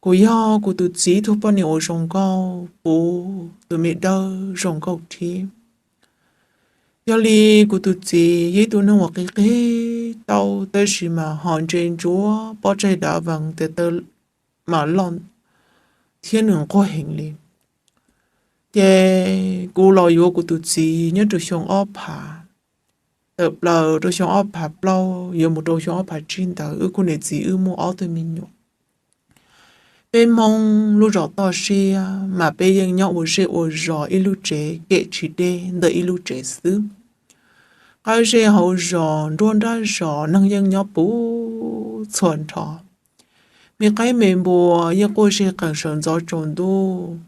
Kuv yog kuv tus txiv ib tug poj niam uas zoo nkauj, puv tus me dawb zoo nkauj thiab. Yog li kuv tus txiv yog ib tug neeg uas qis qis tau, tab sis mas ho ntse ntsuav pob tsaig dav vees tes taw mas loj thiab nws nquag heev li. Ces kuv los yuav kuv tus txiv nyob rau xyoo ob phav, tawm plaws rau xyoo ob phav plaub yuav mus rau xyoo ob phav tsib ntawd wb kuj niam txiv wb muaj ob tug me nyuam. Peb Hmoob lub zos toj siab mas peb yeej nyob ua zej ua zos ib lub tsev kem tsis deb ntawm ib lub tsev xwb. Qab zej hauv zos nruab nrab zos neeg yeej nyob puv txhua nrho. Me qaib me npua yeej quaj zig qees sawv ntxov tsaus ntuj.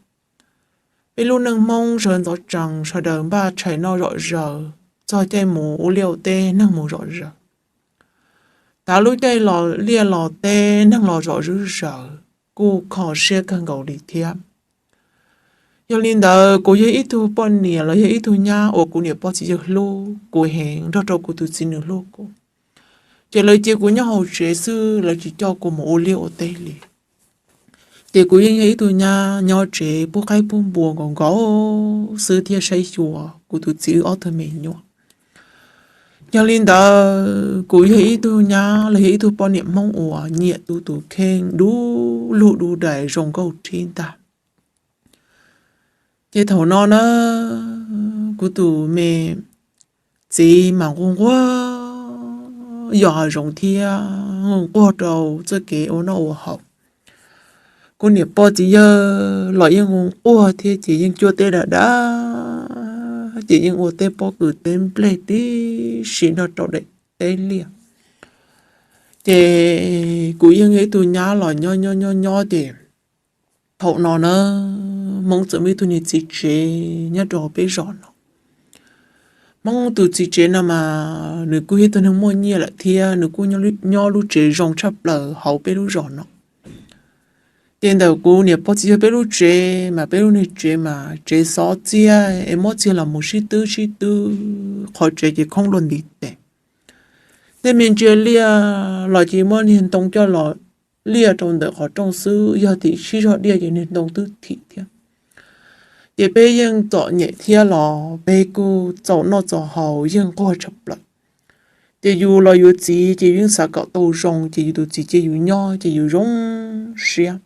Peb lub neej Hmoob sawv ntxov tsees sawv daws npaj tshais noj zom zaws, txog caij mus ua liaj ua teb neeg mus zom zaws. Tav lub caij los liaj los teb neeg los zom zuj zaws kuj kho siab kawg nkaus li thiab. Yog li ntawd kuv yog ib tug poj niam los yog ib tug nyab uas kuv niam pog txiv yawg hlub kuv heev nrog rau kuv tus txiv nws hlub kuv. Ces lawv cia kuv nyob hauv tsev xwb, lawv tsis coj kuv mus ua liaj ua teb li. Ces kuv yeej yog ib tug nyab nyob tsev pub qaib pub npua nkaus nkaus xwb thiab saib xyuas kuv tus txiv wb ob tug me nyuam. Yog li ntawd kuv yog ib tug nyab los yog ib tug poj niam Hmoob uas nyiam tu tus kheej du lug du dais zoo nkauj thiab ntag. Ces thaum no na, kuv tus me txiv mas nquag nquag yos hav zoov thiab nquag nquag rau txoj kev ua noj ua haus. Kuv niam pog txiv yawg los yeej nquag nquag thiab ces yeej cuab teb dav dav, ces yeej ua teb pob kws teb nplej tib si nrog rau daim teb liaj. Ces kuv yeej yog ib tug nyab los nyob nyob nyob nyob ces thaum no na, Hmoob txawm muaj ib tug niag txiv tsev nyob rau hauv peb zos no. Hmoob tus txiv tsev no mas nws kuj yog ib tug neeg muaj nyiaj lawm thiab nws kuj nyob lub tsev zoo tshaj plaws hauv peb lub zos no. Ces ntawm kuv niam pog txiv yawg peb lub tsev mas peb lub niag tsev mas tsev xov txiag es muab txiag los mus sib twb sib twb, qhov tsev ces khoob luaj ntiv tes. Tej me ntsia liaj los ces muab niag ntoo coj los liaj rau ntawm qhov rooj xwb, yog tias sib zog diaj ces niag ntoo twb thim thiab. Ces peb yeej txom nyem thiab los peb kuj txaus noj txaus haus yeej nquag tshaj plaws. Ces yus los yuav txiv ces yus yeej xav kom tau zoo, ces yus tus txiv cia yus nyob ces yus zoo siab.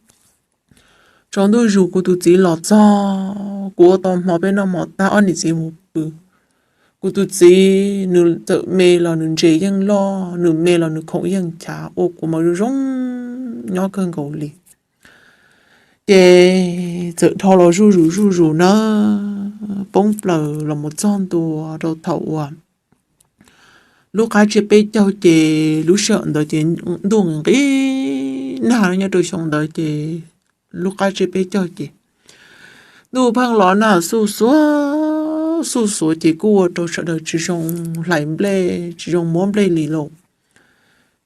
Tsaus ntuj zus kuv tus txiv los txog, kuv ua tau hmo peb noj hmo tag ob niam txiv mus pw. Kuv tus txiv nws txawm me los nws ntses yeej loj, nws me los nws khoom yeej chav, ua kuv mas zoo zoo nyob kawg nkaus li. Ces txawm dhau los zuj zus zuj zus na, poob plaws los mus txog ntua rau thaum uas lub qab tsiab peb caug ces lub sij hawm ntawd ces ntuj nqis nag nyob rau xyoo ntawd ces lub qab tsiab peb caug ces ntuj pheej los nag xuj xuav xuj xuav ces kuj ua rau sawv daws tsis zoo hlais nplej tsis zoo muab nplej li lauj.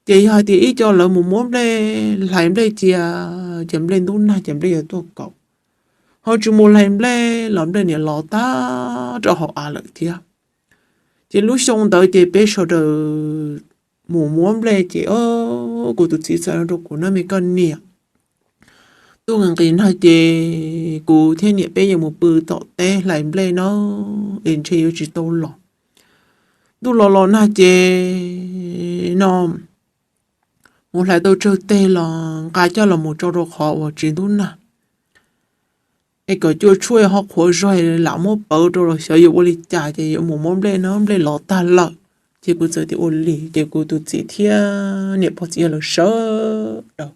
Ces yog hais tias ib co lawv mus muab nplej hlais nplej cia, ces nplej ntub nag ces nplej yuav tuaj kaum. Ho tsis mus hlais nplej los nplej niam los tag rau hauv av lawm thiab. Ces lub xyoo ntawd ces peb sawv daws mus muab nplej ces kuv tus txiv txawm hais rau kuv, nab me koj niam, ntuj nqis nag ces kuv thiab niam peb yuav mus pw tom teb hlais nplej no es ntshe yuav tsis tau los. Ntuj los los nag ces no mus hlais tau tsawg teg los nqa coj los mus tso rau qhov uas tsis ntub nag es kom cua tshuaj ho qhuav zog lam muab pawv rau los xyov yuav ua li cas ces yuav mus muab nplej no nplej los tag lawm. Ces kuv txawm tias ua li, ces kuv tus txiv thiab niam pog txiv yawg lawv sawv daws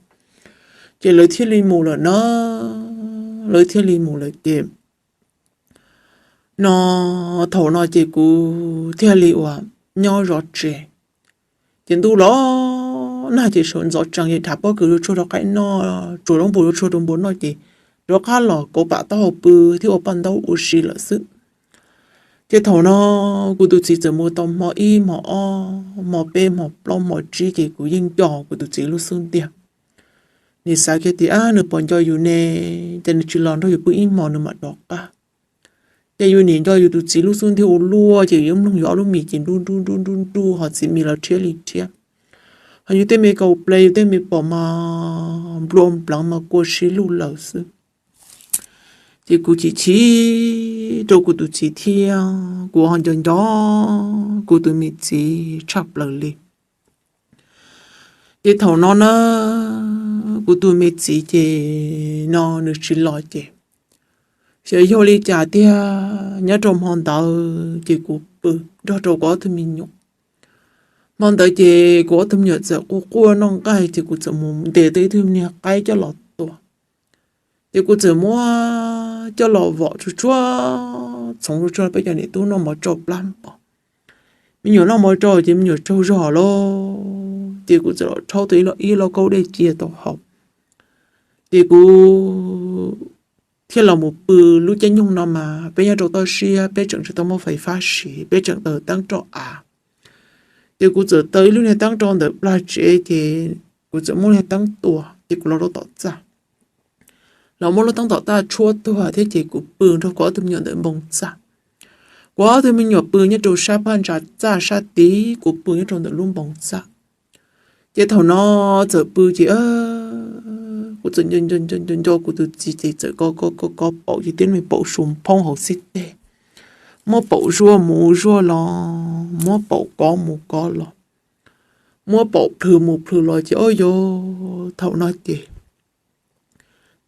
ces lawv thiaj li mus lawm na, lawv thiaj li mus lawm ces no thaum no ces kuv thiaj li uas nyob zov tsev. Ces ntuj los nag ces sawv ntxov tsees ces dhav pob kws yuav tshuaj rau qaib noj, tsuav zaub npua yuav tshuaj rau npua noj ces rov qab los kauv pam taub hau pw thiab ua paj ntaub ua si lawm xwb. Ces thaum no kuv tus txiv txawm mus tau hmo ib hmo ob hmo peb hmo plaub hmo tsib ces kuv yeej nco kuv tus txiv lub xub ntiag. Nim xav kiag tias nws puas nco yus ne, ces nws tsis los nrog yus pw ib hmo nws mam rov qab. Ces yus nim nco yus tus txiv lub xub ntiag ua luaj ces yus mloog yus ob lub mis ces nruj nruj nruj nruj nruj ho txiv mis los rhiab li rhiab. Yus tej me kaus ples, yus tej me pom mas nplua npleev mas kua si lug lawm xwb. Ces kuv chim chim rau kuv tus txiv thiab kuv ho nco nco kuv tus me txiv tshaj plaws li. Ces thaum no na, kuv tus me txiv ces no nws tsis los ces xyov yog li cas tiag, nyob rau hmo ntawd ces kuv pw nrog rau kuv ob tug me nyuam. Hmo ntawd ces kuv ob tug me nyuam txawm quaj quaj noj nqaij ces kuv txawm mus ntes tau ib tug niag qaib coj los tua. Ces kuv txawm muab coj los vom tsuag tsuag, txhoov tsuag tsuag peb cov niam tub noj mov rau plab npos. Me nyuam noj mov rau ces me nyuam tsaug zog lawm, ces kuv txawm los rhaub tau ib lauj kaub dej cia tau haus. Ces kuv thiaj los mus pw. Lub caij nyoog no mas peb nyob rau toj siab, peb tseem tsis tau muaj fais fab siv, peb tseem taws teeb rau av. Ces kuv txawm taws ib lub niag teeb rau ntawm plag tsev, ces kuv txawm muab niag teeb tua, ces kuv los rau tom txaj, los muab lub teeb tom txaj tshuab tuag thiab ces kuv pw nrog kuv ob tug me nyuam ntawm npoo txaj. Kuv ob tug me nyuam pw nyob rau sab phab ntsa txaj sab tid, kuv pw nyob rau ntawm lub npoo txaj. Ces thaum no txawm pw ces kuv txawm nco nco kuv tus txiv ces txawm kov kov kov paum ces tib me paum su phoob hauv xib teg, muab paum zuaj mus zuaj los, muab paum kov mus kov los, muab paum plhws mus plhws los ces ob yog thaum no ces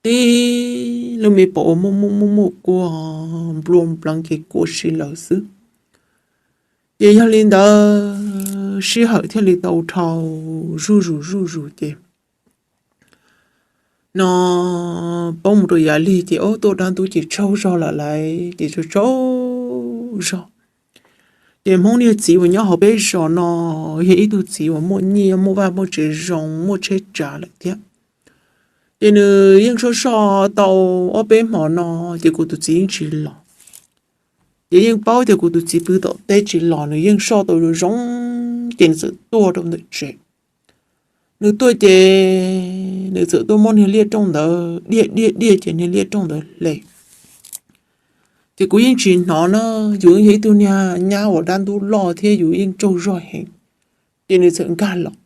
tib lub me paum uas muaj muaj muaj muaj kua nplua npleev ces kua si lawm xwb. Ces yog li ntawd sij hawm thiaj li tau dhau zuj zus zuj zus ces no poob mus rau yav lig ces ob tuaj dab ntub ces tsaug zog lawm laiv ces tsaug tsaug zog. Ces Hmoob niag txiv uas nyob hauv peb zos no yog ib tug txiv uas muaj nyiaj muaj vaj muaj tsev zoo muaj tsheb tsav lawm thiab. Ces nws yeej soj soj tau ob peb hmo no ces kuv tus txiv yeej tsis los. Ces yeej paub tias kuv tus txiv pw tom teb tsis los, nws yeej soj tau zoo zoo, ces nws txawm tuaj rau ntawm tsev. Nws tuaj ces nws txawm tuaj muab niag liaj rooj ntawd diaj diaj diaj ces niag liaj rooj ntawd hle. Ces kuv yeej tsis hnov na, yus yog ib tug niag nyab uas dab ntub loj thiab yus yeej tsaug zog heev. Ces nws txawm nkag los.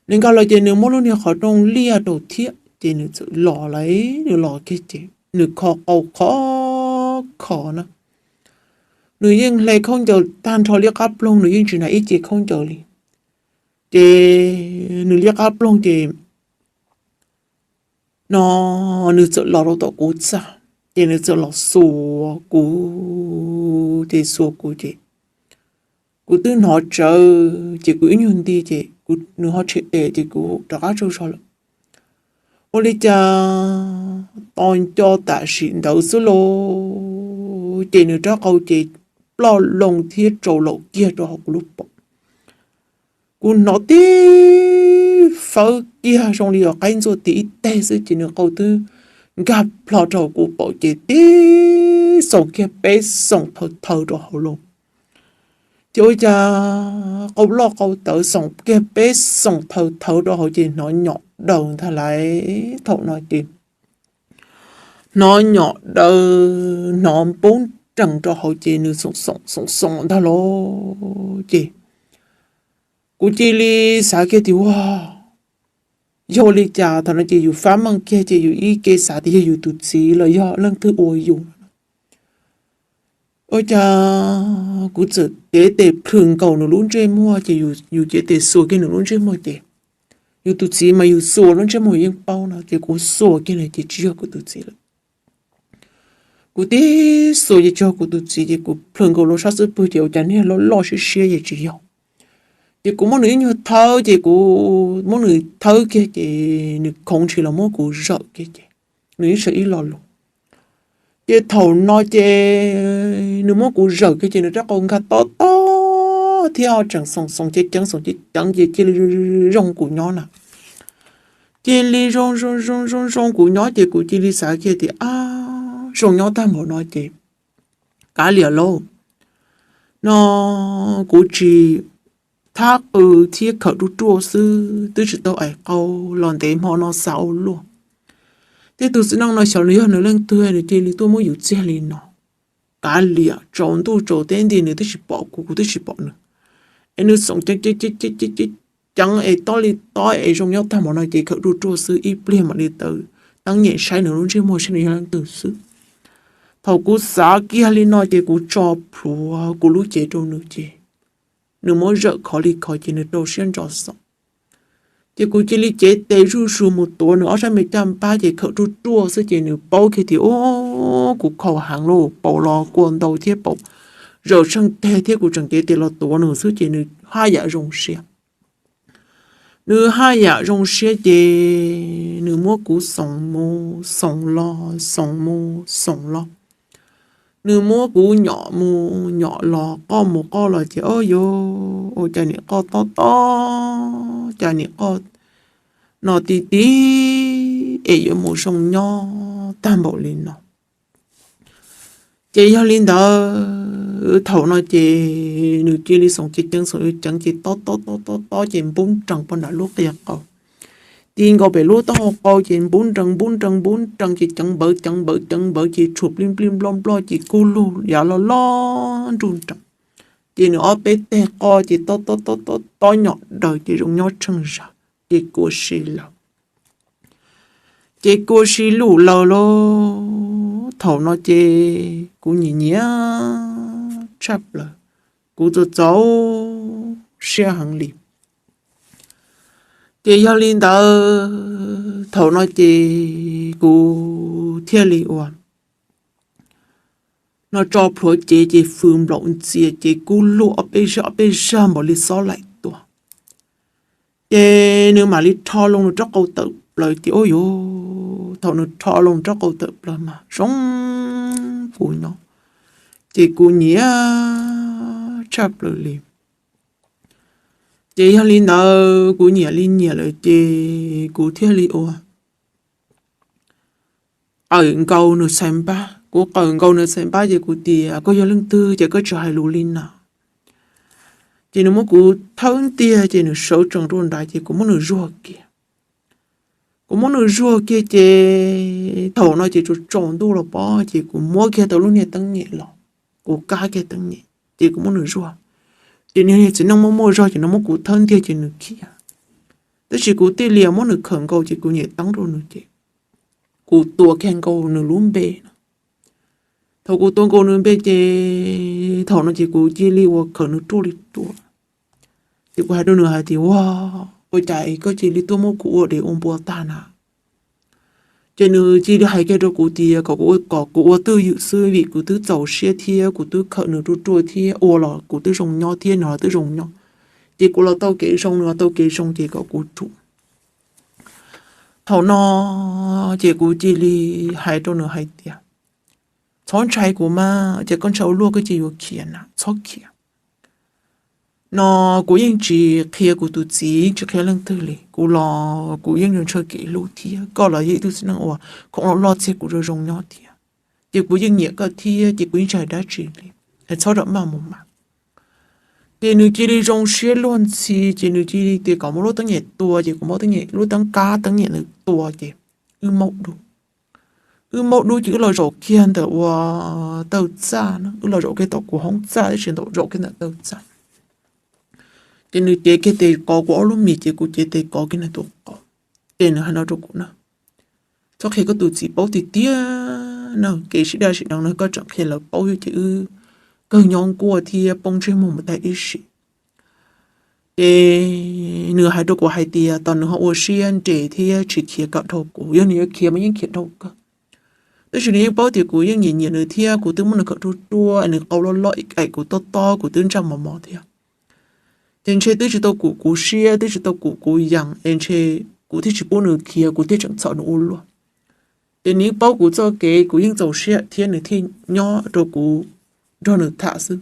Nws nkag los ces nws muab lub niag qhov rooj liaj rau thiab ces nws txawm los lawm, nws los kiag ces nws kho qau khov kho na. Nws yeej hle khaub ncaws tag nrho liab qab ploog, nws yeej tsis hnav ib ce khaub ncaws li. Ces nws liab qab ploog ces no nws txawm los rau tom kuv txaj, ces nws txawm los xuas kuv, ces xuas kuv ces kuv twb hnov tsawv ces kuv ib nyuag nti ces nws ho tshem tes ces kuv rov qab tsaug zog lawm. Ua li cas tos nco tam sim ntawd xwb lauj, ces nws rab qau ces ploj loo thiab tsaus laum kiag rau hauv kuv lub paum. Kuv hnov tib fawb kiag zoo li uas qaib ntxuaj tis ib teg xwb ces nws qau twb nkag plho rau hauv kuv paum ces tib xoom kiag peb xoom thawv thawv rau hauv lauj. Ces ua cas qau loj qau tawv xoom kiag peb xoom thawv thawv rau hauv ces hnov nyom daws ntag lauj. Thaum no ces hnov nyom daws, hnov npoob nrees rau hauv ces nws xoom xoom xoom xoom ntag lauj. Ces kuv cia li xav kiag tias ua, yog ua li cas thaum no ces yus fab meej kiag ces yus ib ke xav tias yog yus tus txiv los yog leej twg ua yus. Ua cas kuv txawm cev tes plhws nkaus nws lub ntsej muag ces yus cev tes xuas kiag nws lub ntsej muag ces yus tus txiv mas yus xuas lub ntsej muag yeej paub no ces kuv xuas kiag nws ces tsis yog kuv tus txiv lawm. Kuv tib xuas ces tsis yog kuv tus txiv ces kuv plhws nkaus rau sab xub pwg ces ua cas niag loj loj siab siab ces tsis yog. Ces kuv muab nws ib nyuag thawb ces kuv muab nws thawb kiag ces nws khoov ntshis los muab kuv zawm kiag ces nws ib sawv ib lo lus. Ces thaum no ces nws muab kuv zawm kiag ces nws rab qau nkag tob tob thiab tseem xoom xoom ceev ceev xoom ceev ceev ces cia li zoo kuv nyob na. Cia li zoo zoo zoo zoo kuv nyob ces kuv cia li xav kiag tias ab, zoo nyob tag npaum no ces kav liam lauj. No kuv tsis thab qw thiab khawm ruaj ruaj xwb twb tsis tau aim qau los ntev hmo no xav ua luaj. Tej tus txiv neej no xyov nws yog nws leej twg nws cia li tuaj muab yus txiag li no. Kav liam, tsaus ntuj tsaus teb nti nws twb tsis pom kuv, kuv twb tsis pom nws, es nws xoom ceev ceev ceev ceev ceev es tob li tob es zoo nyob tag npaum no ces khawm ruaj ruaj xwb, ib pliag mam li taws teeb nyem saib nws lub ntsej muag saib nws yog leej twg xwb. Thaum kuv xav kiag li no ces kuv tso plhuav kuv lub cev rau nws ces nws muab zawm khov li khov ces nws rau siab ntso xaum. Ces kuv cia li cev tes zuj zus mus tuav nws ob sab me caj npab ces khawm ruaj ruaj xwb ces nws paub kiag tias, Ub, kuv khaus heev lauj, paus los kua ntau thiab paus zaws tsheej teg thiab, kuv tseem cev tes los tuav nws xwb ces nws haj yam zoo siab. Nws haj yam zoo siab ces nws muab kuv xoos mus xoos los, xoos mus xoos los. Nws muab kuv nyom mus nyom los, qoj mus qoj los ces, o, yuav ua cas nim qoj tob tob, cas nim qoj no ti ti es yuav mus zoo nyob tag npaum li no. Ces yog li ntawd thaum no ces nws cia li xoos ceev ceev, xoos ceev ceev ces tob tob tob tob tob ces npub nrees pog nram lub qia qau. Ti nkaus pem lub taub hau qau ces npub nrees npub nrees npub nrees ces ceev npawv ceev npawv ceev npawv ces tshuam plij plij nploj nploj ces kub lug yav loj loj nruj nrees. Ces nws ob peb teg qoj ces tob tob tob tob tob nyom daws ces zoo nyob tsheej zag ces kua si lawm. Ces kua si lug lawm lauj. Thaum no ces kuv nyiam nyiam tshaj plaws, kuv txaus txaus siab heev li. Ces yog li ntawd thaum no ces kuv thiaj li ua no tso plhuav cev ces fws nplaum ntxias ces kub lug ob peb zag ob peb zag npaum li xob laim tua. Ces nws mam li rho loo nws rab qau tawm plaws ces, ub yuav, thaum nws rho loo rab qau tawm plaws mas zoo kuv nyob, ces kuv nyiam tshaj plaws li. Ces yog li ntawd kuv nyiam li nyiam lawm ces kuv thiaj li ua qawm nkaus nws xaiv npab. Kuv qawm nkaus nws xaiv npab ces kuv tias, koj yog leej twg ces koj tsis hais lus li na? Ces nws muab kuv thawb ntiag ces nws sawv tsees rau nrad ces kuv muab nws zuag kiag. Kuv muab nws zuag kiag ces thaum no ces tsaus tsaus ntuj los pob ces kuv muab kiag tau lub niag teeb nyem los, kuv kab kiag teeb nyem ces kuv muab nws zuag. Ces niag txiv neej muaj muaj zog ces nws muab kuv thawb ntiag ces nws khiav. Tab sis kuv thiaj li muab nws khawm nkaus ces kuv nyem teeb rau nws ces kuv tua kiag nkaus nws lub npe no. Thaum kuv tua nkaus nws npe ces thaum no ces kuv cia li ua khawm nws ruaj li ruaj. Ces kuv hais rau nws hais tias, ua, ua cas koj cia li tuaj muab kuv ua dev ua npua tag na? Ces nws cia li hais kiag rau kuv tias kom kuv ua twj ywm xwb vim kuv twb txaus siab thiab kuv twb khawm nws ruaj ruaj thiab ua los kuv twb zoo nyob thiab nws los twb zoo nyob. Ces kuv los tau kev zoo nws los tau kev zoo ces kom kuv tsum. Thaum no ces kuv cia li hais rau nws hais tias, txhob ntshai kuv mas, ces koj ntshai ua luaj koj cia yuav khiav na, txhob khiav. No kuv yeej tsis qhia kuv tus txiv, yeej tsis qhia leej twg li. Kuv los kuv yeej ntshaw kev hlub thiab, koj los yog ib tug txiv neej uas khoom loj loj txhiaj kuv zoo zoo nyob thiab. Ces kuv yeej nyiam koj thiab ces kuv yeej tsis hais dab tsi li, es txhob ram maj mus mas. Ces nws cia li zoo siab luag ntxhi ces nws cia li tias kom muab lub teeb nyem tua ces kuv muab teeb nyem, lub teeb kab teeb nyem ntawd tua ces wb maub dub. Wb maub dub ces wb los zaum kiag ntawm ua tawj txaj na, wb los zaum kiag tom kuv hoob txaj tab sis ntawm zaum kiag ntawm tawj txaj. Ces nws cev kiag tes kov kuv ob lub mis ces kuv cev tes kov kiag nws tus qau. Ces nws hais no rau kuv na, txhob qhia koj tus txiv paub tiag tiag na, kev sib daj sib deev no koj tseem qhia lawv paub xwb ces wb kawg nyob nkuaj thiab poob ntsej muag mus tag ib sim. Ces nws hais rau kuv hais tias tos nws ho ua siab nres thiab tsis khiav kom dhau kuv, yog nws yuav khiav mas yeej khiav dhau kawg. Tab sis nws yeej paub tias kuv yeej nyiam nyiam nws thiab kuv twb muab nws khawm ruaj ruaj, nws qau loj loj aim kuv tob tob kuv twb ntsaj mos mos thiab. Ces ntshe twb tsis tau kum kuv siab, twb tsis tau kum kuv yees es ntshe kuv thiaj tsis pub nws khiav, kuv thiaj tseem txhom nws ua luaj. Ces nws yeej paub kuv txoj kev, kuv yeej txaus siab thiab nws thiaj nyob rau kuv nrog nws tham xwb.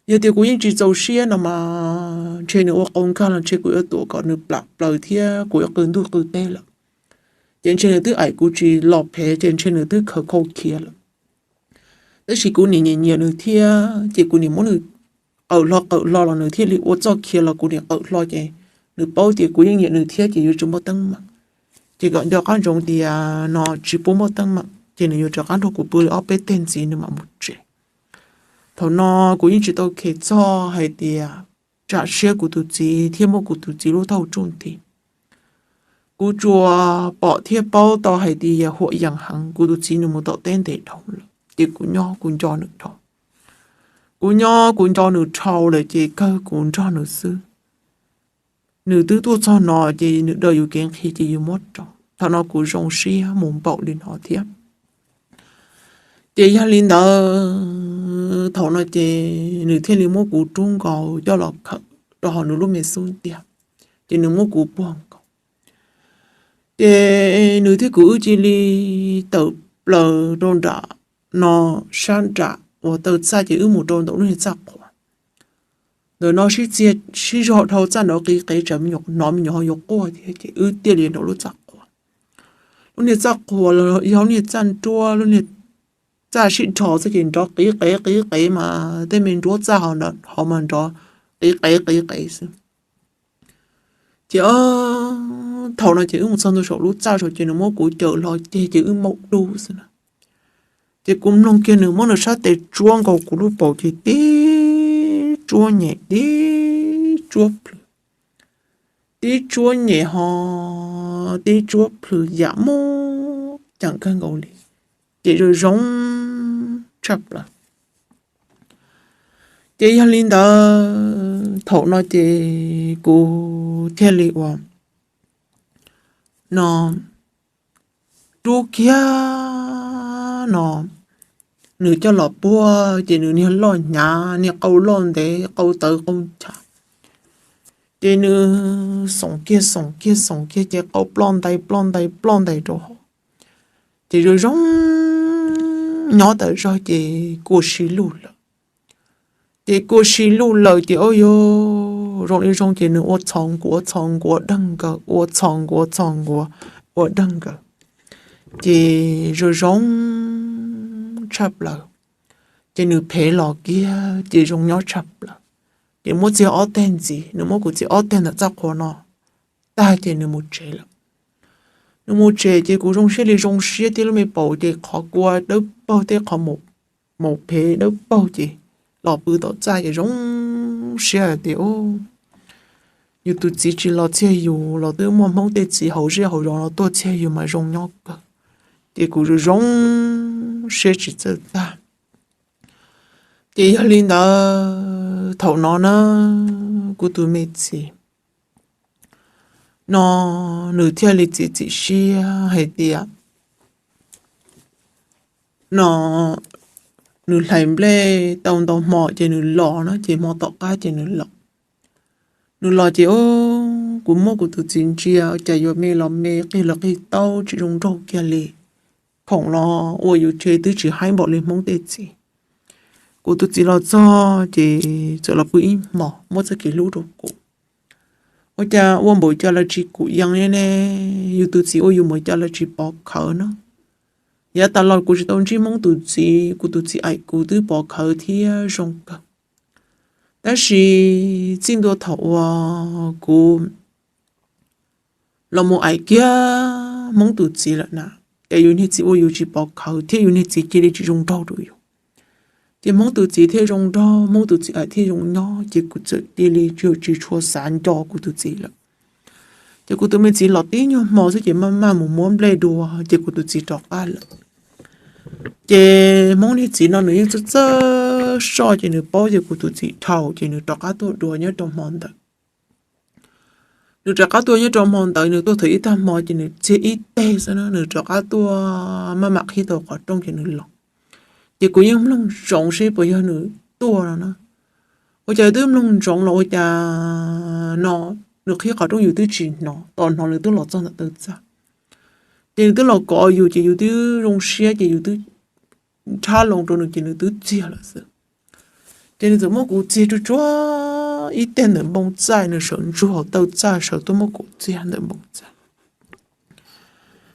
Yog tias kuv yeej tsis txaus siab no mas ntshe nws ua qau nkag los ntshe kuv yuav tuam kom nws plam plaws thiab kuv yuav qw ntuj qw teb lawm. Ces ntshe nws twb aim kuv tsis los phev ces ntshe nws twb khawv khau khiav lawm. Tab sis kuv nim nyiam nyiam nws thiab ces kuv nim muab nws qawm hlo qawm hlo los nws thiaj li ua txoj khiav los kuv nim qawm hlo ces nws paub tias kuv yeej nyiam nws thiab ces yuav tsis muaj teeb meem. Ces kom nco qab ntsoov tias no tsis pub muaj teeb meem ces nws yuav rov qab nrog kuv pw li ob peb teg ntxiv nws mam mus tsev. Thaum no kuv yeej tsis tau khev txog hais tias tsam siab kuv tus txiv thiab muab kuv tus txiv lub taub hau tsuj nthi. Kuv tsuas pom thiab paub tau hais tias huam yees heev, kuv tus txiv nws mus tom teb ntev dhau lawm ces kuv nyob kuv nco nws dhau. Kuv nyob kuv nco nws dhau lawm ces kawg kuv nrog nws xwb. Nws twb tuaj txog no ces nws daws yus kev nqhis ces yus muab rau. Thaum no kuv zoo siab mus npaum li no thiab. Ces yog li ntawd thaum no ces nws thiaj li muab kuv rub nkaus coj los khawm rau hauv nws lub me xub ntiag, ces nws muab kuv puag nkaus. Ces nws thiab kuv wb cia li tawm plaws rau nram no, sab nram uas taw txaj ces wb mus rau ntawm lub niag txaj qhua. Ntawm no sib txiag sib zog dhau txaj nrov qiv qev tsam me nyuam hnov me nyuam ho yuav quaj thiab ces wb thiaj li nram lub txaj qhua. Lub niag txaj qhua yog lub niag txaj nruab, lub niag txaj sib dhos xwb ces nrov qiv qev qiv qev mas tej me nruab txaj hauv mas nrov qiv qev qiv qev xwb. Ces thaum no ces wb mus txog ntua saum lub txaj ces nws muab kuv cawm hlo ceg ces wb maum dub xwb na. Ces kuv mloog kiag nws muab nws sab tes tsuab nkaus kuv lub paum ces tib tsuab nyem tib tsuab plhws, tib tsuab nyem ho tib tsuab plhws yam muaj ceem kawg nkaus li, ces zoo zoo tshaj plaws. Ces yog li ntawd thaum no ces kuv thiaj li ua no rub kiag no, nws coj los puag ces nws niag loj hnyav niag qau loj ntev qau tawv qau ncha. Ces nws xoom kiag xoom kiag xoom kiag ces qau ploj ntais ploj ntais ploj ntais rau hauv. Ces zoo zoo nyob tas zog ces kua si luj lawm. Ces kua si luj lawm ces ua yog zoo li zoo ces nws ua txhos nkuav txhos nkuav dawg nkaus, ua txhos nkuav txhos nkuav ua dawg nkaus. Ces zoo zoo tshaj plaws. Ces nws phev los kiag ces zoo nyob tshaj plaws. Ces muab txiag ob teg ntxiv, nws muab kuv txiag ob teg ntawm txaj qhua no tag ces nws mus tsev lawm. Nws mus tsev ces kuv zoo siab li zoo siab thiab lub me paum ces qhov kua dawb paug thiab qhov maum phev dawb paug ces los pw tom txaj ces zoo siab hais tias yus tus txiv tsis los txhiaj yus los twb muaj Hmoob tej txiv hauv zej hauv zos no tuaj txhiaj yus mas zoo nyob kawg. Ces kuv zoo zoo siab tsis txawj tag. Ces yog li ntawd thaum no na kuv tus me txiv no nws thiaj li txiav txim siab hais tias no nws hlais nplej tau ntau hmo ces nws los no ces hmo tom qab ces nws los. Nws los ces kuv muab kuv tus txiv ntsia cas yuav me los me qig los qig tau tsis zoo nraug kiag li. Khoom los ua yus tseg twb tsis haib npaum li Hmoob tej txiv. Kuv tus txiv los txog ces txawm los pw ib hmos muab txoj kev hlub rau kuv. Ua cas ua npaum cas los tsis kum yees li ne, yus tus txiv ua yus npaum cas los tsis pov khawv no. Yav tas los kuv tsis tau ntsib Hmoob tus txiv, kuv tus txiv aim kuv twb pov khawv thiab zoo kawg. Tab sis txij ntua thaum uas kuv los mus aim kiag Hmoob tus txiv lawm na, ces yus niag txiv ua yus tsis pov khawv thiab yus niag txiv cia li tsis zoo nraug rau yus. Ces Hmoob tus txiv thiaj zoo nraug, Hmoob tus txiv aim thiaj zoo nyob, ces kuv txawm cia li tsis tshua xav nco kuv tus txiv lawm. Ces kuv tus me txiv los tib nyuag hmo xwb ces maj maj mus muab nplej dua ces kuv tus txiv rov qab lawm. Ces Hmoob niag txiv no nws yeej txawj txawj soj ces nws paub ces kuv tus txiv dhau ces nws rov qab tuaj dua nyob rau hmo ntawd. Nws rov qab tuaj nyob rau hmo ntawd, nws tuaj thawm ib tag hmo ces nws txiag ib teg xwb na, nws rov qab tuaj maj mam qhib tau qhov rooj ces nws los. Ces kuv yeej mloog ntsoov seb puas yog nws tuaj no na. Ua cas twb mloog ntsoov los ua cas no nws qhib qhov rooj yus twb tsis hnov, tos hnov nws twb los txog ntawm taw txaj. Ces nws twb los kov yus ces yus twb zoo siab ces yus twb nrhab loo rau nws ces nws twb txiag lawm xwb. Ces nws txawm muab kuv txiag tsuag tsuag ib teg ntawm npoo txaij, nws sawv ntsuag hauv taw txaj sawv tuaj muab kuv txiag ntawm npoo txaij.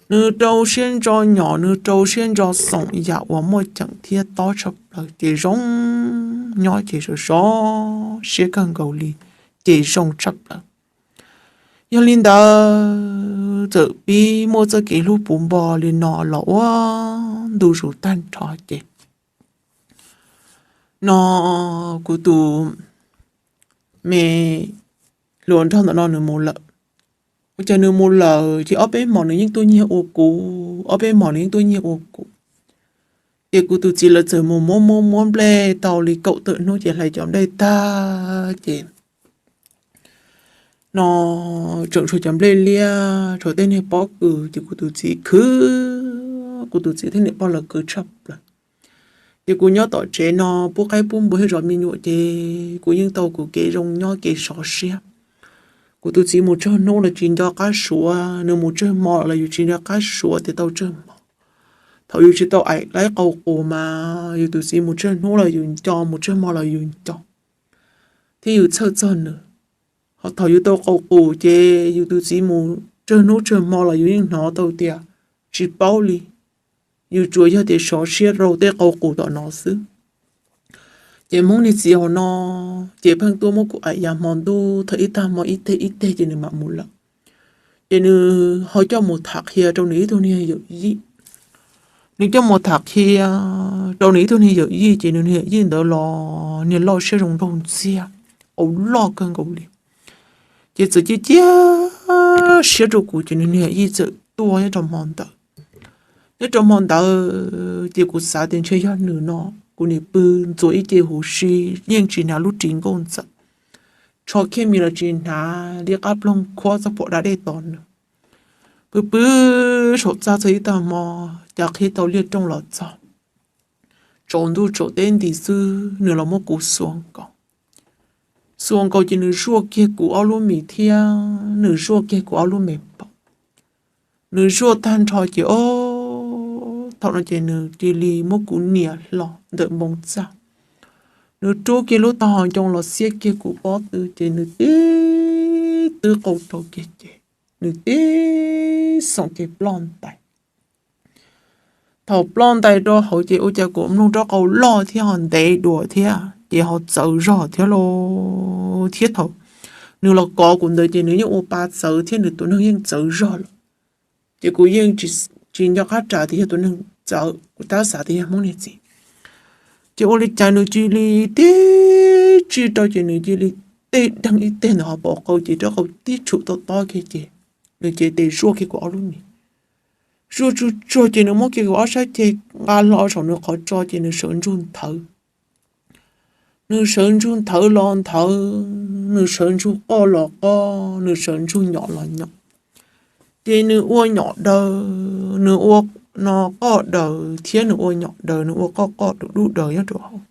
Nws rau siab ntso nyom, nws rau siab ntso xoom yam uas muaj ceem thiab tob tshaj plaws ces zoo nyob ces sov sov siab kawg nkaus li ces zoo tshaj plaws. Yog li ntawd txawm pib muaj txoj kev hlub puv npo li no los ua ntu zus tag nrho ces no kuv tus me hluas nraug ntawm no nws mus lawm. Ua cas nws mus lawm ces ob peb hmos nws yeej tuaj nyiag ua kuv, ob peb hmos nws yeej tuaj nyiag ua kuv. Ces kuv tus txiv lawv txawm mus muab muab muab nplej tau li kaum tawm hnub ces hlais cov nplej tag ces no tseem tshuav cov nplej liab, tshuav tej niag pob kws ces kuv tus txiv khwv, kuv tus txiv thiab niam pog lawv khwv tshaj plaws. Ces kuv nyob tom tsev no pub qaib pub npua thiab zov me nyuam ces kuv yeej tau kuv kev zoo nyob kev sov siab. Kuv tus txiv mus tsawg hnub los tsis nco qab suav, nws mus tsawg hmo los yus tsis nco qab suav tias tau tsawg hmo. Thaum yus tsis tau aim laib qau qus mas yus tus txiv mus tsawg hnub los yus nco, mus tsawg hmo los yus nco thiab yus txhawj txog nws. Ho thaum yus tau qau qus ces yus tus txiv mus tsawg hnub tsawg hmo los yus yeej hnov tau tias tsis paub li. Yus tsuas yog tias sov siab rau tej qau qus tom no xwb. Ces Hmoob niag txiv hauv no ces pheej tuaj muab kuv aim yav hmo ntuj thaum ib tag hmo ib teg ib teg ces nws mam mus lawm. Ces nws ho coj mus tham qhia rau nws ib tug niag yawm yij. Nws coj mus tham qhia rau nws ib tug niag yawm yij ces nws niag yawm yij ntawd los niag loj siab zoo nraug ntxiag, qau loj kawg nkaus li. Ces txawm cia cia siab rau kuv ces nws niag yawm yij txawm tuaj nyob rau hmo ntawd. Nyob rau hmo ntawd ces kuv xav tias ntshe yog nws no, kuv nim pw ntxuav ib ce huv si, yeej tsis hnav lub ris nkauj ntxawm, tsho khiaj mis los tsis hnav, li qab ploog khuab txoj phuam da dej tos nws. Pw pw saum txaj txog ib tag hmo, cas qhib tau liaj rooj los txog. Tsaus ntuj tsaus teb nti xwb nws los muab kuv xuas nkaus. Xuas nkaus ces nws zuaj kiag kuv ob lub mis thiab nws zuaj kiag kuv ob lub me paum. Nws zuaj tag nrho ces o, thaum no ces nws cia li muab kuv nias hlo ntawm npoo txaj. Nws rub kiag lub taub hau ncoo los xiab kiag kuv pob tw ces nws tib twb qau rau kiag ces nws tib xoom kiag ploj ntais. Thaum ploj ntais rau hauv ces ua cas kuv mloog rab qau loj thiab ho ntev dua thiab ces ho txawv zog thiab lauj. Thiab thaum nws los kov kuv ntawd ces nws yeej ua pa txawv thiab nws tus neeg yeej txawv zog lawm. Ces kuv yeej tsis nco qab ras tias yog tus neeg txawv, kuv tab xav tias yog Hmoob niag txiv. Ces ua li cas nws cia li tib tsij rau ces nws cia li tej deeg ib teg ntawm hauv paus qau ces rab qau tib tshum tob tob kiag ces nws cia li zuaj kiag kuv ob lub mis. Zuaj tsuag tsuag ces nws muab kiag kuv ob sab ceg nqa hlo saum nws qhov tso ces nws sawv ntsug nthawv. Nws sawv ntsug nthawv los nthawv, nws sawv ntsug qoj los qoj, nws sawv ntsug nyom los nyom. Ces nws ua nyom daws, nws ua no qoj daws thiab nws ua nyom daws, nws ua qoj qoj dub dub daws nyob rau hauv.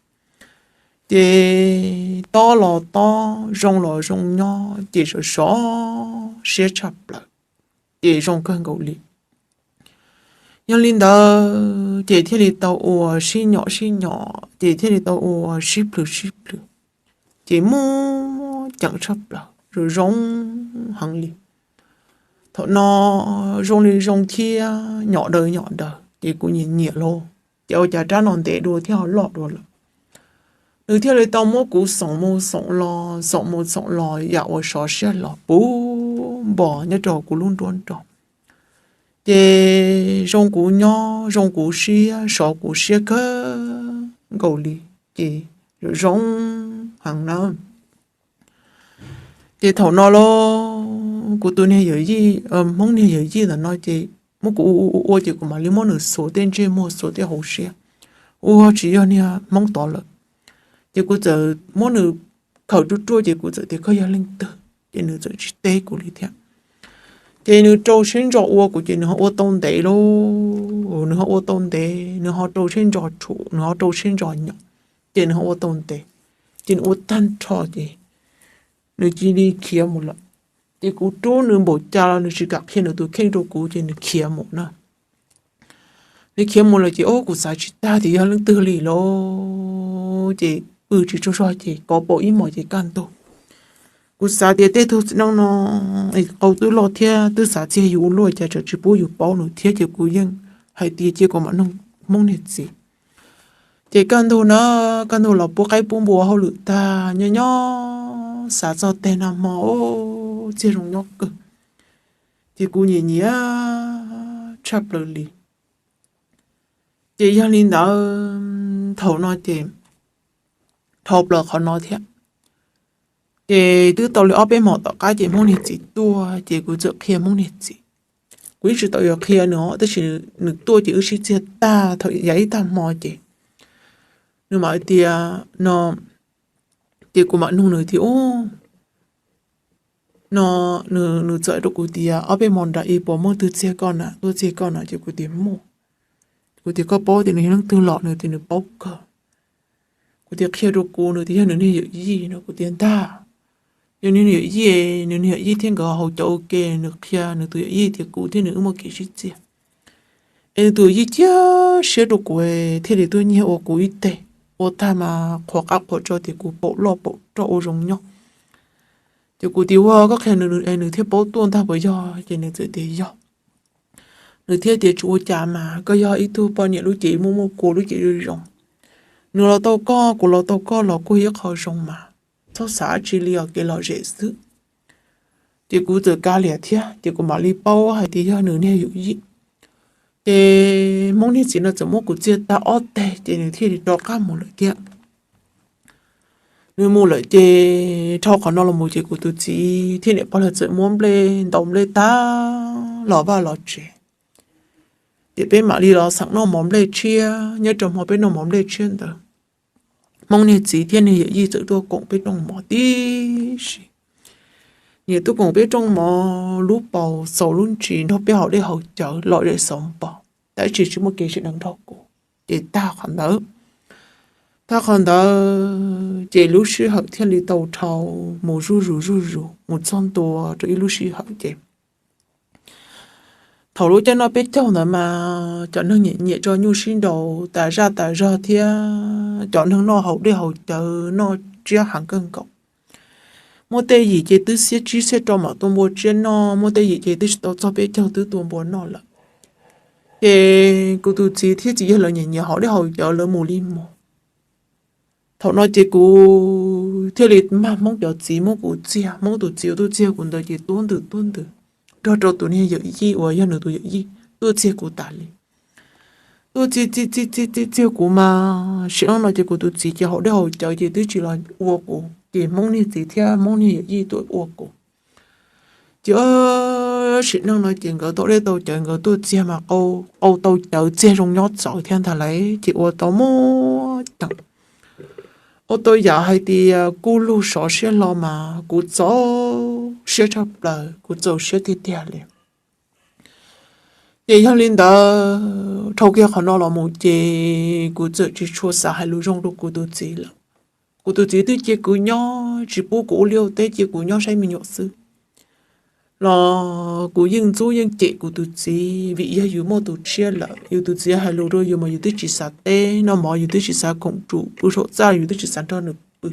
Ces tob los tob, zoo los zoo nyob, ces sov sov siab tshaj plaws, ces zoo kawg nkaus li. Yog li ntawd ces thiaj li tau ua sib nyom sib nyom, ces thiaj li tau ua sib plhws sib plhws, ces muaj ceem tshaj plaws, zoo zoo heev li. Thaum no zoo li zoo thiab nyom daws nyom daws ces kuv nyiam nyiam lauj, ces ua cas rab no ntev dua thiab ho loj dua lawm. Nws thiaj li tau muab kuv xoom mus xoom los, xoom mus xoom los yam uas sov siab los puv npo nyob rau kuv lub nruab nrog. Ces zoo kuv nyob, zoo kuv siab, sov kuv siab kawg nkaus li, ces zoo zoo heev na. Ces thaum no los kuv tus niag yawm yij, Hmoob niag yawm yij ntawm no ces muab kuv ua ua ua ces kuv mam li muab nws xuas tej ntsej muag xuas tej hauv siab, ua tsis yog niag Hmoob tod lawm. Ces kuv txawm muab nws khawm ruaj ruaj ces kuv txawm tias koj yog leej twg, ces nws txawm tsis teb kuv li thiab. Ces nws rau siab ntso ua kuv ces nws ho ua tau ntev lauj, nws ho ua tau ntev, nws ho rau siab ntso rhuav, nws ho rau siab ntso nyom, ces nws ho ua tau ntev. Ces nws ua tag nrho ces nws cia li khiav mus lawm. Ces kuv rub nws npaum cas los nws tsis kam qhia nws tus kheej rau kuv ces nws khiav mus na. Nws khiav mus lawm ces o kuv xav tsis tag tias yog leej twg li lauj, ces pw tsis tsaug zog ces kov paum ib hmos ces kaj ntug. Kuv xav tias tej tug txiv neej no qau twb loj thiab twb xav txiag yus ua luaj cas tseem tsis pub yus paub nws thiab ces kuv yeej hais tias cia kuv mam noog Hmoob niag txiv. Ces kaj ntug na, kaj ntug los pub qaib pub npua hauj lwm tag nyob nyob xav txog teg nag hmo txiag zoo nyob kawg, ces kuv nyiam nyiam tshaj plaws li. Ces yog li ntawd thaum no ces dhau plaws qhov no thiab. Ces twb tau li ob peb hmo tom qab ces Hmoob niag txiv tuaj ces kuv txawm qhia Hmoob niag txiv. Kuv yeej tsis tau yuav qhia nws os, tab sis nws tuaj ces wb sib txiag tag thaum yav ib tag hmo ces nws mam hais tias no, ces kuv mam nug nws tias, Ub, no, nws txawm hais rau kuv tias, Ob peb hmo nram ib puas muaj twg txiag koj na, tuaj txiag koj na? Ces kuv tias, Muaj. Kuv tias, Koj paub tias nws yog leej twg los? Nws tias nws paub kawg. Kuv tias, Qhia rau kuv. Nws tias yog nws niag yawm yij no. Kuv tias, Ntag, yog nws niag yawm yij, nws niag yawm yij thiab nkawd haus cawv ua ke, nws qhia nws tus yawm yij tias kuv thiab nws wb muaj kev sib txiag. Es nws tus yawm yij cia siab rau kuv thiaj li tuaj nyiag ua kuv ib teg, ua tag mas qhuas qab qhuas tso tias kuv paum loj paum rog ua zoo nyob. Ces kuv tias, Ua, koj qhia nws es nws thiaj paub tuaj ntag puas yog? Ces nws txawm tias yog. Nws thiaj tias, Tsis ua cas mas, koj yog ib tug poj niam lub cev muaj muaj kua lub cev zoo zoo. Nws los tau koj, kuv los tau koj los kuj yog ib qho zoo mas, txhob xav dab tsi li os, kev lom zem xwb. Ces kuv txawm kav liam thiab, ces kuv mam li paub hais tias yog nws niag yawm yij. Ces Hmoob niag txiv no txawm muab kuv txiag tag ob teg ces nws thiaj li rov qab mus lawm thiab. Nws mus lawm ces dhau qhov no los mus ces kuv tus txiv thiab niam pog lawv txawm muab nplej ntaus nplej tag los vaj los tsev. Ces peb mam li los xeem noj mov nplej tshiab, nyob rau hmo peb noj mov nplej tshiab ntawd, Hmoob niag txiv thiab niag yawm yij txawm tuaj koom peb rooj mov tib si. Nyias tuaj koom peb rooj mov, lub paus xaus lub ntsis nrog peb haus dej haus cawv lom zem xauv npo, tab sis tsis muaj kev sib deev nrog kuv. Ces tag qhov ntawd, tag qhov ntawd ces lub sij hawm thiaj li tau dhau mus zuj zus zuj zus mus txog ntua rau ib lub sij hawm ces thaum lub caij noj peb caug ntawd mas cov neeg nyiam nyiam tso nyuj sib nraus tas zaj tas zog thiab cov neeg noj haus dej haus cawv noj tsiab heev kawg nkaus. Muaj tej yim ces twb xiab tsib xiab rau mam tua npua tsiab noj, muaj tej yim ces twb tsis tau txog peb caug twb tua npua noj lawm. Ces kuv tus txiv thiab txiv yawg lawv nyiam nyiam haus dej haus cawv lawv mus li mus. Thaum no ces kuv thiaj li mag Hmoob cov txiv muab kuv txiag, Hmoob tus txiv uas tuaj txiag kuv ntawd ces tuab ntwm tuab ntwm nrog rau tus niag yawm yij uas yog nws tus yawm yij tuaj txiag kuv tas li. Tuaj txiag txiag txiag txiag txiag kuv mas sim neej no ces kuv tus txiv ces haus dej haus cawv ces twb tsis los ua kuv, ces Hmoob niag txiv thiab Hmoob niag yawm yij tuaj ua kuv. Ces sim neej no ces nkawd tau dej tau cawv nkawd tuaj txiag mas qau tau cawv txiag zoo nyob txawv thiab ntag lauj, ces ua tau muaj ceem, ua tau yam hais tias kuj lug sov siab hlo mas kuv txaus siab tshaj plaws, kuv txaus siab tiag tiag li. Ces yog li ntawd dhau kiag qhov no los mus ces kuv txawm tsis tshua xav hais lus zoo rau kuv tus txiv lawm. Kuv tus txiv twb cia kuv nyob tsis pub kuv ua liaj ua teb, cia kuv nyob saib me nyuam xwb los kuv yeej ntxub yeej cem kuv tus txiv vim yog yus muaj tus tshiab lawm, yus tus txiv hais lus rau yus mas yus twb tsis xav teb, noj mov yus twb tsis xav khoom tsum, pw saum txaj yus twb tsis xav nrog nws pw.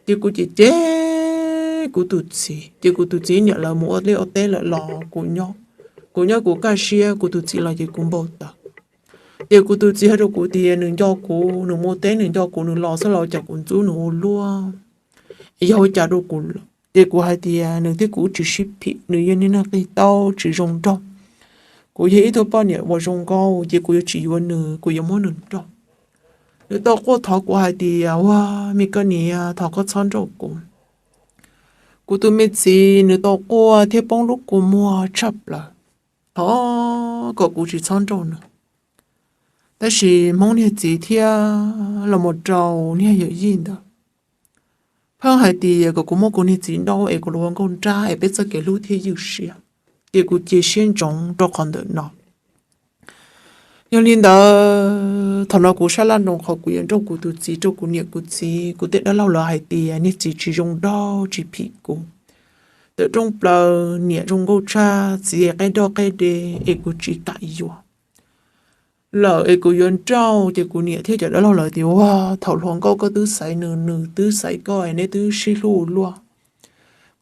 Ces kuv cem cem kuv tus txiv, ces kuv tus txiv niam lawv mus ua liaj ua teb lawm los kuv nyob, kuv nyob kuv kaj siab, kuv tus txiv los ces kuv npau taws. Ces kuv tus txiv hais rau kuv tias nws nco kuv, nws mus teb nws nco kuv, nws los xwb los cas kuv ntxub nws ua luaj, yog ua cas rau kuv lawm. Ces kuv hais tias nws thiab kuv tsis sib phim, nws yog niag neeg qis taub tsis zoo nraug, kuv yog ib tug poj niam uas zoo nkauj ces kuv yuav tsis yuav nws, kuv yuav muab nws nrauj. Nws tau quaj thov kuv hais tias ua me koj niam, thov koj txhob nrauj kuv. Kuv tus me txiv nws tau quaj thiab poob lub kua muag tshaj plaws, thov kom kuv tsis txhob nrauj nws. Tab sis Hmoob niag txiv thiab los mus rau niag yawm yij ntawd pheej hais tias kom kuv muab kuv niag txiv nrauj es kuv los ua nkauj nrab es peb txoj kev hlub thiaj ywj siab. Ces kuv cia siab ntsoov rau qhov ntawm no. Yog li ntawd thaum no kuv sab laj nroos qhov kuv yuav nrauj kuv tus txiv rau kuv niam kuv txiv, kuv tej dab laug lawv hais tias niag txiv tsis zoo nraug tsis phim kuv. Tawm rooj plaws niam zoo nkauj tshaj txiv qaib doj qaib de, es kuv tsis kam yuav lawm es kuv yuav nrauj. Ces kuv niam thiab cov dab laug lawv tias ua thaum hluas nkauj koj twb xaiv nws, nws twb xaiv koj es neb twb sib hlub ua luaj.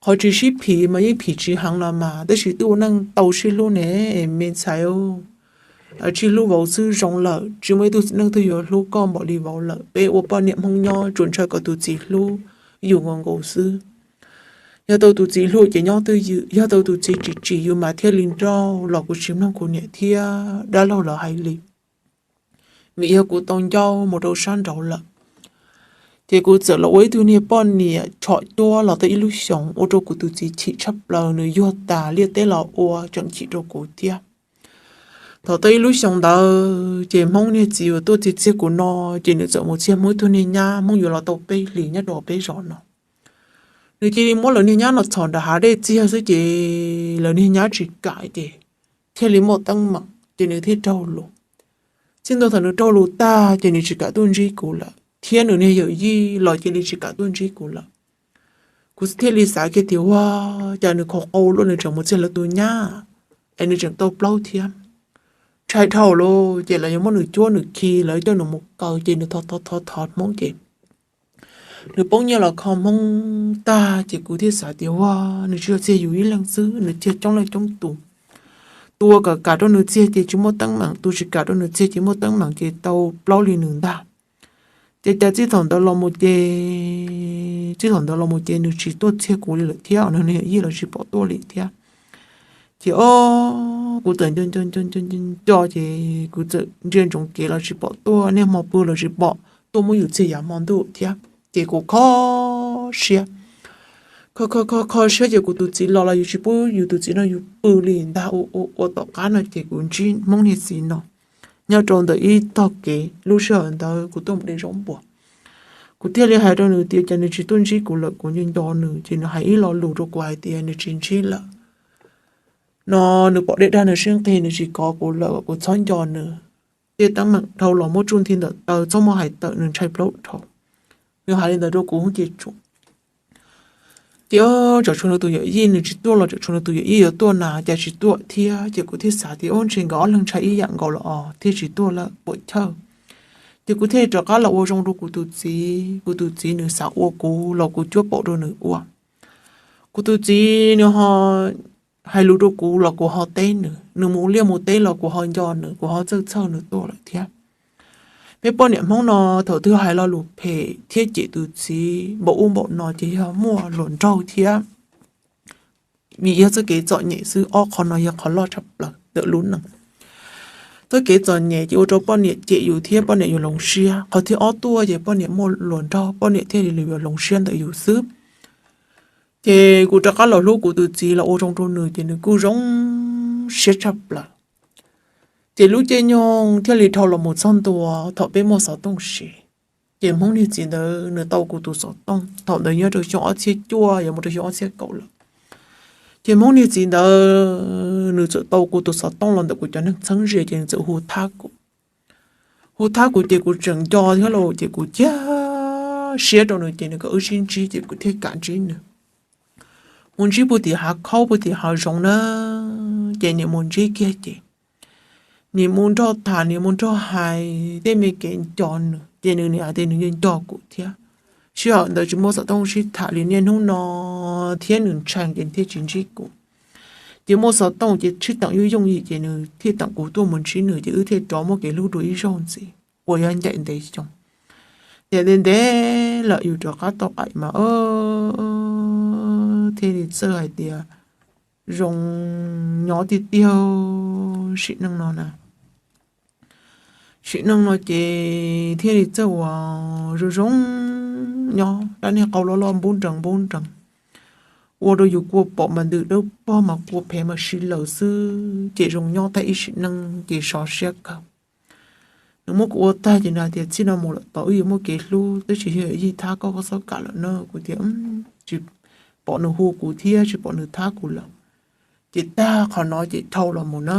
Qhov tsis sib phim mas yeej phim tsis heev los mas, tab sis twb ua neej tau sib hlub ne, me ntxhais, sib hlub vauv xwb zoo lawm, tsis muaj ib tug neeg twg yuav hlub koj npaum li vauv lawm. Peb ua poj niam Hmoob nyob tsuas ntshai kom tus txiv hlub yus nkaus nkaus xwb. Yog tau tus txiv hlub ces nyob twj ywm, yog tau tus txiv tsis tsim yus mas thiaj li nrauj los kuv tsis mloog kuv niam thiab dab laug lawv hais li, vim yog kuv tau ncauj mus rau sab nraud lawm. Ces kuv txawm los ua ib tug niag poj niam tshom cuab los tau ib lub xyoos ua rau kuv tus txiv chim tshaj plaws, nws yuag tas liaj teb los ua tseem chim rau kuv thiab. Thaum tau ib lub xyoos ntawd ces Hmoob niag txiv uas tuaj txiag txiag kuv no, ces nws txawm mus txiag Hmoob ib tug niag nyab, Hmoob yuav los tau peb hlis nyob rau peb zos no. Nws cia li muab lawv niag nyab no txhom nram hav dej txiag xwb ces lawv niag nyab tsis kam ces thiaj li muaj teeb meem ces nws thiaj raug lus. Txij ntua thaum nws raug lus tag ces nws tsis kam tuaj ntsib kuv lawm thiab nws niag yawm yij los cia li tsis kam tuaj ntsib kuv lawm. Kuv thiaj li xav kiag tias ua cas nws khaus qau luaj nws tseem mus txiag lawv tus nyab es nws tseem tau plaub thiab. Ntshai dhau lawm ces lawv yuav muab nws cuab nws khi, lawv coj nws mus kaw ces nws thov thov thov Hmoob ces nws poob nyiaj los kho Hmoob tag ces kuv thiaj xav tias ua nws tsis yog txiag yus ib leeg xwb, nws txiag coob leej coob tus. Tus uas kam kam rau nws txiag ces tsis muaj teeb meem, tus tsis kam rau nws txiag ces muaj teeb meem ces tau plaub li nws ntag. Ces cas txij thaum ntawd los mus ces, txij thaum ntawd los mus ces nws tsis tuaj txiag kuv li lawm thiab, nws niag yij los tsis pom tuaj li thiab. Ces o, kuv txawm nco nco nco nco nco ces kuv txawm ntsia ntsoov kev los tsis pom tuaj, niaj hmo pw los tsis pom tuaj muab yus txiag yav hmo ntuj thiab. Ces kuv kho siab, kho kho kho kho siab ces kuv tus txiv los los yus tsis pub yus tus txiv no yus pw li ntag. Ua tom qab no ces kuv ntsib Hmoob niag txiv no nyob rau ntawm ib tog kev, lub sij hawm ntawd kuv tuaj mus de zaub npua. Kuv thiaj li hais rau nws tias cas nws tsis tuaj ntsib kuv lawm, kuv nco nco nws, ces nws hais ib lo lus rau kuv hais tias nws tsis ntsib lawm no, nws pom dej dag nws sib nqig, nws tsis kov kuv lawm, kuv txhob nco nws. Tej teeb meem dhau los muab tsuj nthi ntawm taw, txhob muab hais tawm, nws ntshai plaub dhau. Nws hais li ntawd rau kuv ces tsum ces tsam tshuav nws tus yawm yij nws tsis tuaj los tsam tshuav nws tus yawm yij yuav tuaj na, cas tsis tuaj thiab. Ces kuv thiaj xav tias ua ntshe nkawd ob leeg ntshai ib yam nkaus los os thiaj tsis tuaj lawm, puas chawj. Ces kuv thiaj rov qab los ua zoo rau kuv tus txiv, kuv tus txiv nws xav ua kuv los kuv cuab paum rau nws ua. Kuv tus txiv nws ho hais lus rau kuv los kuv ho teb nws, nws mus liaj mus teb los kuv ho nco nws, kuv ho txawj txhawj nws tuaj lawm thiab. Peb poj niam Hmoob no thaum twg hais lo lus phem thiab cem tus txiv npaum ub npaum no ces yog muaj hluas nraug thiab. Vim yog txoj kev txom nyem xwb, ob qho no yog qhov loj tshaj plaws ntawm lub neej. Txoj kev txom nyem ces ua rau poj niam cem yus thiab poj niam yuav hloov siab. Qhov thib ob tuaj ces poj niam muaj hluas nraug, poj niam thiaj li yuav hloov siab ntawm yus xwb. Ces kuv rov qab los hlub kuv tus txiv los ua zoo rau nws ces nws kuj zoo siab tshaj plaws. Ces lub caij nyoog thiaj li dhau los mus txog ntua thaum peb muaj xov tooj siv. Ces Hmoob niag txiv ntawd nws tau kuv tus xov tooj, thaum ntawd nyob rau xyoo ob txhiab cuaj yuav mus rau xyoo ob txhiab kaum lawm. Ces Hmoob niag txiv ntawd nws txawm tau kuv tus xov tooj los ntawm kuv cov neeg txheeb ze ces nws txawm hu thab kuv. Hu thab kuv ces kuv tseem nco thiab los ces kuv ciaj siab rau nws ces nws kom wb sib ntsib ces kuv thiaj kam ntsib nws. Mus ntsib puag tim hav khaub puag tim hav zoov na, ces nim mus ntsib kiag ces nim mus nrog tham nim mus nrog hais tej me kev nco nws ces nws nim hais tias nws yeej nco kuv thiab. Sij hawm ntawd tsis muaj xov tooj sib tham li niaj hnub no thiab nws ntshai ces thiaj tsis ntsib kuv. Ces muaj xov tooj ces sib teem yooj yooj yim ces nws thiaj teem kuv tuaj mus ntsib nws ces wb thiaj rov muaj kev hlub dua ib zaug ntxiv uas yog ncaim ntev xyoo. Ces ntev ntev lawm yus rov qab tau qaim mas thiaj li txawj hais tias zoo nyob tiag tiag sim neej no na. Sim neej no ces thiaj li txawj ua zoo zoo nyob, dab niag qau loj loj npub nrees npub nrees, ua rau yus kua paum mas ntws dawb paug mas kua phev mas si laws xwb ces zoo nyob tag ib sim neej ces sov siab kawg. Nws muab kuv ua tag ces nws hais tias txij no mus lawm tod wb yuav muaj kev hlub, twb tsis yog yij thab koj, koj txhob kam lawm na. Kuv tias tsis pom nws hu kuv thiab tsis pom nws thab kuv lawm. Ces tag qhov no ces dhau los mus na.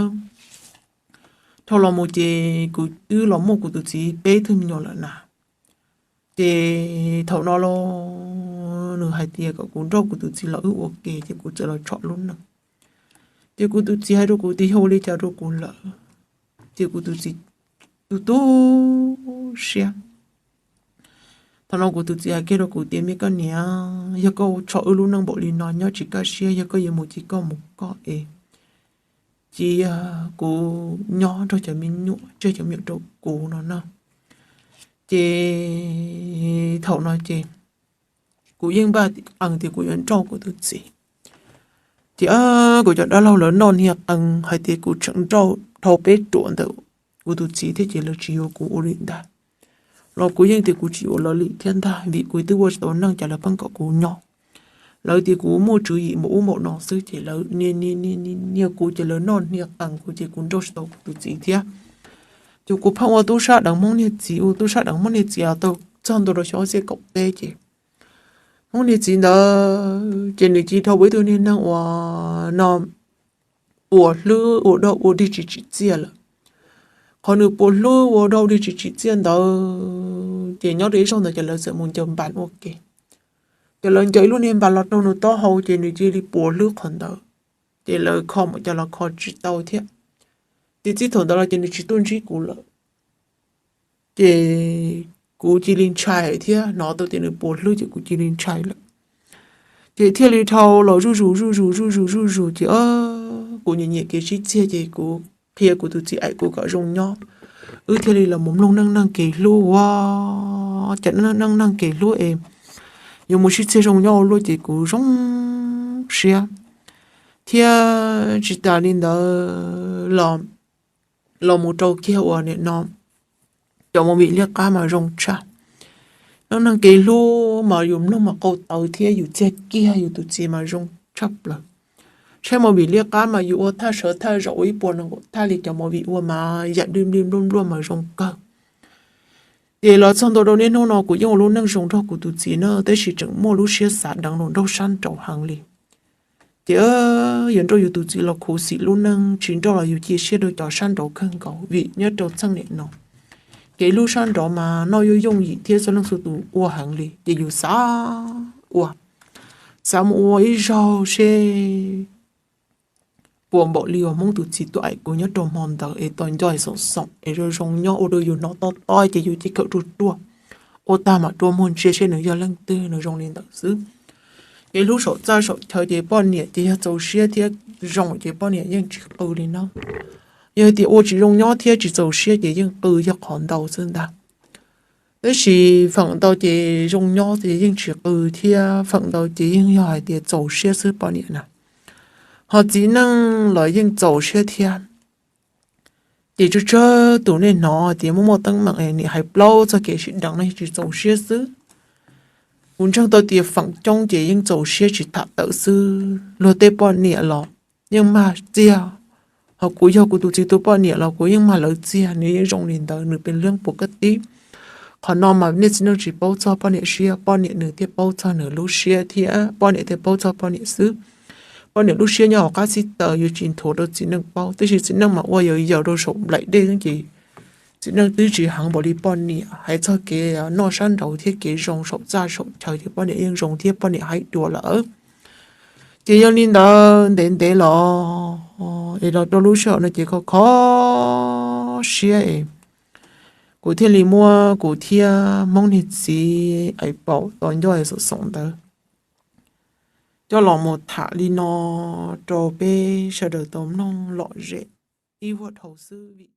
Dhau los mus ces kuv twb los muaj kuv tus txiv peb tug me nyuam lawm na. Ces thaum no los nws hais tias kom kuv nrauj kuv tus txiv los wb ua ke ces kuv txawm los tshom lub neej. Ces kuv tus txiv hais rau kuv tias yog ua li cas rau kuv lawm, ces kuv tus txiv tu tu siab. Thaum no kuv tus txiv hais kiag rau kuv tias me koj niam, yog koj tshom wb lub neej npaum li no nyob tsis kaj siab, yog koj yuav mus ces koj mus koj es, cia kuv nyob nrog cov me nyuam, tseg cov me nyuam rau kuv no na. Ces thaum no ces kuv yeej npaj qee tias kuv yuav nrauj kuv tus txiv. Ces kuv cov dab laug lawv noj niag qee hais tias kuv tseem nrauj dhau peb ruam ntawm kuv tus txiv thiab ces lawv tsis yuav kuv ua li ntag. los kuv yeej tias kuv tsis yuav lawv li thiab ntag, vim kuv twb ua tsis tau neeg ces lawv pheej kom kuv nyob. Lawv tias kuv muaj tswv yim npaum ub npaum no xwb ces lawv nias kuv ces lawv noj nias qees kuv ces kuv nrauj tsis tau kuv tus txiv thiab. Ces kuv pheej ua tub sab deev Hmoob niag txiv, ua tub sab deev Hmoob niag txiv los tau txog ntua rau xyoo ob txhiab kaum peb ces Hmoob niag txiv ntawd ces nws cia li dhau ua ib tug niag neeg uas no puas hlwb ua dog ua dig tsis tsim txiaj lawm. Qhov nws puas hlwb ua dog ua dig tsis tsim txiaj ntawd ces nyob rau ib zaug ntawd ces lawv txawm mus ncaws npas ua ke. Ces lawv ncaws ib lub niag npas los rau nws taub hau ces nws cia li puas hlwb qhov ntawd. Ces lawv kho mus cas los kho tsis tau thiab. Ces txij thaum ntawd los ces nws tsis tuaj ntsib kuv lawm. Ces kuv cia li ntshai thiab, hnov tau tias nws puas hlwb ces kuv cia li ntshai lawm. Ces thiaj li dhau los zuj zus zuj zus zuj zus zuj zus ces kuv nyiam nyiam kev sib txiag ces kuv qhia kuv tus txiv aim kuv kom zoo nyob. Wb thiaj li los mus mloog neej neeg kev hlub ua cas neej neeg kev hlub es yuav mus sib txiag zoo nyob ua luaj ces kuv zoo siab. Thiab tsis tas li ntawd los, los mus rau kiag uas nim no cov movie liab qab mas zoo tshaj. Neej neeg kev hlub mas yus mloog mas qau taws thiab yus txiag kiag yus tus txiv mas zoo tshaj plaws. Saib movie liab qab mas yus ua thaj sawv thaj zaum ua ib puas nees nkaum thaj li cov movie ua mas yam dwb nplig npluaj npluaj mas zoo kawg. Ces los txog ntua rau niaj hnub no kuv yeej ua lub neej zoo nrog kuv tus txiv na, tab sis tseem muaj lub siab xav deev los nraug sab nraud heev li. Ces yuav nrauj yus tus txiv los khuv xim lub neej, tsis nrauj los yus cia siab rau cov sab nraud kawg nkaus vim nyob rau txheej niam no kev hlub sab nraud mas noj yooj yooj yim thiab txhua leej txhua tus ua heev li ces yus xav ua, xav mus ua ib zaug seb puas npaum li uas Hmoob tus txiv tuaj aim kuv nyob rau hmo ntawd es tos nco es xoom xoom es zoo zoo nyob ua rau yus hnov tob tob ces yus cia kawm ruaj ruaj, ua tag mam rua muag ntsia seb nws yog leej twg, nws zoo li ntawd xwb. Ces hlub saum txaj saum chaw ces poj niam ces yog txaus siab thiab zoo ces poj niam yeej tsis qw li no. Yog tias ua tsis zoo nyob thiab tsis txaus siab ces yeej qw yog qhov ntau xwb ntag. Tab sis feem ntau ces zoo nyob ces yeej tsis qw thiab feem ntau ces yeej yog hais tias txaus siab xwb poj niam na. Ho txiv neej los yeej txaus siab thiab. Ces tsawg tsawg tus nej hnov tias muaj muaj teeb meem niam hais plaub txog kev sib deev no tsis txaus siab xwb. Kuv ntseeg tau tias feem coob ces yeej txaus siab tsis tham tawm xwb. Luag tej poj niam los yeej mag txiag, ho kuv yog kuv tus txiv tus poj niam los kuv yeej mag lawv txiag, nws yeej zoo li ntawd, nws pes leeg puas kaj tib. Qhov no mas nej txiv neej tsis paub txog poj niam siab, poj niam nws thiaj paub txog nws lub siab thiab poj niam thiaj paub txog poj niam xwb. Poj niam lub siab nyob hauv qab xib taws yuav tsis nthuav rau txiv neej paub, tab sis txiv neej mas ua yaws yaws rau saum nplaim dej ces txiv neej twb tsis heev npaum li poj niam. Hais txog kev noj sab nraud thiab kev zoo saum txaj saum chaw ces poj niam yeej zoo thiab poj niam haib dua lawm. Ces yog li ntawd ntev ntev los es los rau lub sij hawm no ces kho kho siab es kuv thiaj li muab kuv thiab Hmoob niag txiv aim paum tos nco es xoom xoom ntawd coj los mus tham li no rau peb sawv daws tau mloog lom zem ib vuag dhau xwb vim